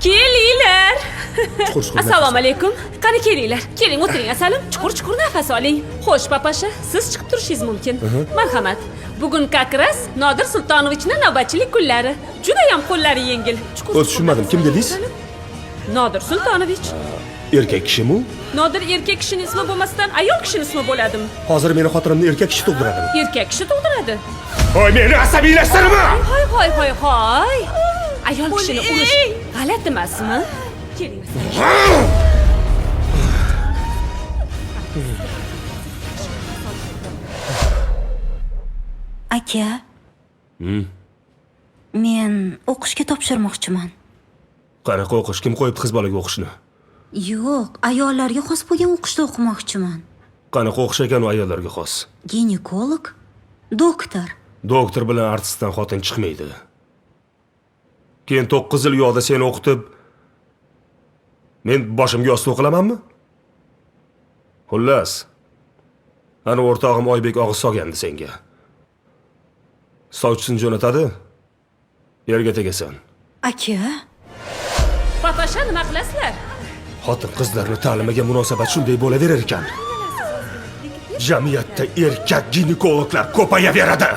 Kelinglar. Chuqur chuqur nafas. Assalomu alaykum. Qani kelinglar. Keling, o'tiring asalim. Chuqur chuqur nafas oling. Xo'sh, papasha, siz chiqib turishingiz mumkin. Marhamat. Bugun как раз Nodir Sultonovichning navbatchilik kunlari. Juda ham qo'llari yengil. Chuqur O'zi tushunmadim. Kim dedingiz? Nodir Sultonovich. Erkak kishimi u? Nodir erkak kishining ismi bo'lmasdan ayol kishining ismi bo'ladimi? Hozir meni xotinimni erkak kishi tug'diradimi? Erkak kishi tug'diradi. Voy, meni asabiylashtirma! Hoy hoy hoy hoy. Ayol kishini urish g'alati emasmi? Keling. Aka. Men o'qishga topshirmoqchiman. Qanaqa o'qish? Kim qo'yibdi qiz bolaga o'qishni? Yo'q, ayollarga xos bo'lgan o'qishda o'qimoqchiman. Qanaqa o'qish ekan u ayollarga xos? Ginekolog, doktor. Doktor bilan artistdan xotin chiqmaydi. Keyin 9 yil u yoqda seni o'qitib, men boshimga yostiq qilamanmi? Xullas, ana o'rtog'im Oybek og'iz solgandi senga. Sovchisini jo'natadi, yerga tegasan. Aka, Papasha, nima qilasizlar? Xotin qizlarni ta'limiga munosabat shunday bo'laverar ekan. Jamiyatda erkak ginekologlar ko'payaveradi.